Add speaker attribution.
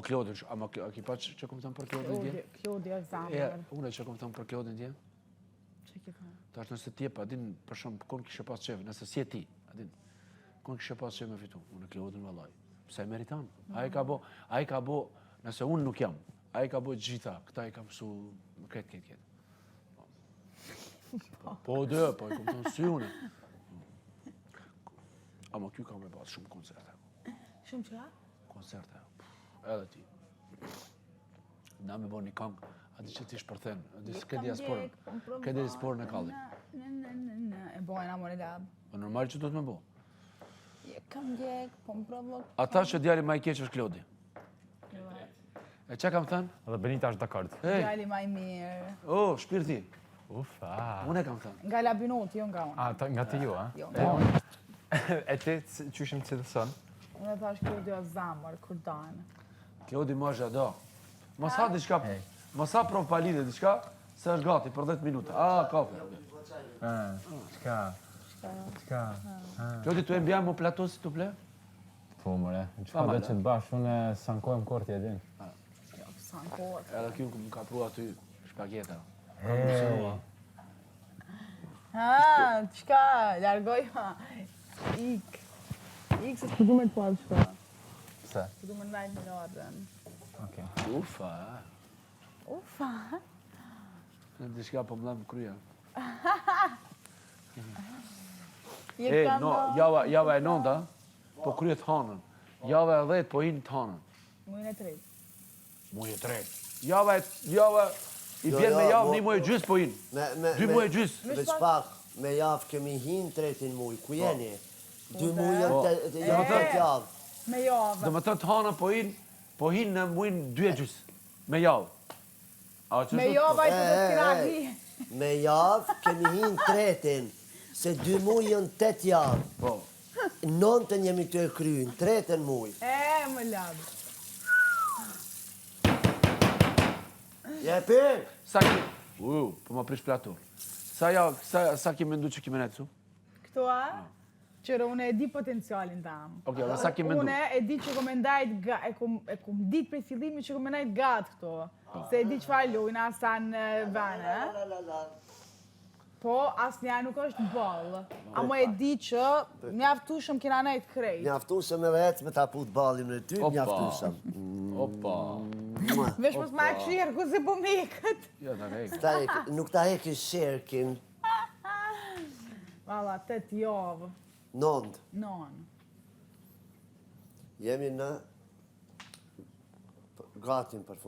Speaker 1: Klodin, ama a ki pa që, që kom thënë për Klodin dje?
Speaker 2: Klodi është
Speaker 1: E,
Speaker 2: zemër.
Speaker 1: unë që kom thënë për Klodin dje?
Speaker 2: Që ki thënë?
Speaker 1: Tash nëse ti e pa din, për shumë, kon kishe pas qef, nëse s'je ti, a din, kon kishe pas qef me fitu, unë Klodin vallaj. Pse e meriton? Ai ka bo, ai ka bo, nëse unë nuk jam, ai ka bo gjitha, këta i ka mësu, këtë, këtë, këtë. Po, dhe, po, e kom thënë si unë. Ama ky ka me pas shumë koncerte.
Speaker 2: Shumë që?
Speaker 1: Koncerte, pff, edhe ti. Na me bo një kangë, a di që ti shpërthen, a di s'ke diasporën, ke diasporën e kalli.
Speaker 2: Në, në, në, në, e bojna more lab.
Speaker 1: Po normal që do të me bo.
Speaker 2: Je kam djeg, po më provok.
Speaker 1: Ata që djali ma i keq është Klodi. E që kam thënë?
Speaker 3: Edhe Benita është dakord.
Speaker 1: Ej,
Speaker 2: Djali ma i mirë.
Speaker 1: oh, shpirti,
Speaker 3: Ufa.
Speaker 1: unë e kam thënë.
Speaker 2: Nga Labinoti, jo nga unë.
Speaker 3: A, ta, nga ti ju, a?
Speaker 2: Jo, nga unë.
Speaker 3: E ti, c- qysh më cilëson?
Speaker 2: Unë e thash Klodi është zemër, kur danë.
Speaker 1: Klodi ma do. Mos ha diçka, mos ha provë pa lidhje diçka, se është gati për 10 minuta. A, kafe.
Speaker 3: A, Çka? Çka?
Speaker 1: Klodi, tu e mbja mu plato si tu ple?
Speaker 3: Po, more, çka
Speaker 1: Pa,
Speaker 3: do
Speaker 1: ma,
Speaker 3: që të bash, unë s'ankohem kurrë ti e din.
Speaker 2: Jo, sa në kohët.
Speaker 1: Edhe kjo më ka pru aty shpageta.
Speaker 3: Hey.
Speaker 2: Ha, çka, largoj, ha. Ik. Ik, se s'po du me të pa çka.
Speaker 3: Pse?
Speaker 2: Po du me ndajt me Larën.
Speaker 3: Okej.
Speaker 1: Ufa, a.
Speaker 2: Ufa.
Speaker 1: Në diçka po më lëmë kryja.
Speaker 2: Je
Speaker 1: E,
Speaker 2: kam
Speaker 1: no,
Speaker 2: do-
Speaker 1: java, java e nonda, po kryet hanën. Java e 10 po hinë të hanën.
Speaker 2: Mujin e tretë.
Speaker 1: Muj e tretë. Java e, java, i
Speaker 4: Jo,
Speaker 1: bjen me
Speaker 4: jo,
Speaker 1: javë,
Speaker 4: mo-
Speaker 1: një muj e gjysë po hinë.
Speaker 4: Me, me,
Speaker 1: Dy
Speaker 4: me-
Speaker 1: muaj e gjysë.
Speaker 4: Veç pak, me javë kemi hinë tretin muj, ku jeni? Dy muj janë
Speaker 1: Po.
Speaker 4: te- te- janë
Speaker 1: E.
Speaker 4: tet javë.
Speaker 2: Me javë.
Speaker 1: Do më thënë të hanën po hinë, po hinë në mujin dy e gjysë. Me javë. A, që
Speaker 2: Me
Speaker 1: është-
Speaker 2: javë ai të do të
Speaker 4: E,
Speaker 2: kena
Speaker 4: e,
Speaker 2: hi.
Speaker 4: e. Me javë kemi hinë tretin, se dy muj janë tet javë.
Speaker 1: Po.
Speaker 4: Nëntën jemi të e kryin, tretën muj.
Speaker 2: E, më lab.
Speaker 4: Jepi!
Speaker 1: Sa ki... U, po më prish platur. Sa, ja, sa, sa ki mendu që ki me nejtë su?
Speaker 2: Këto a? Qërë, unë e di potencialin tam.
Speaker 1: Okej, dhe sa ki mendu?
Speaker 2: Unë e di që kom e ndajt ga, e kom, e kom dit prej fillimit që kom e ndajt gatë këto. Se e di çfarë lujna, sa në vene.
Speaker 4: La, la, la.
Speaker 2: Po, asnjë nuk është ball. Ama e di që mjaftueshëm kena nejt krejt.
Speaker 4: Mjaftueshëm edhe ec me ta put ballin në ty,
Speaker 1: Opa.
Speaker 4: mjaftueshëm.
Speaker 1: Opa.
Speaker 2: Vesh mos ma kshirë, ku si po mekët.
Speaker 1: Jo, ta hek.
Speaker 4: Ta hek, nuk ta heki sherkin,
Speaker 2: Valla, 8 javë,
Speaker 4: nond.
Speaker 2: non.
Speaker 4: Jemi në gatin përfundim.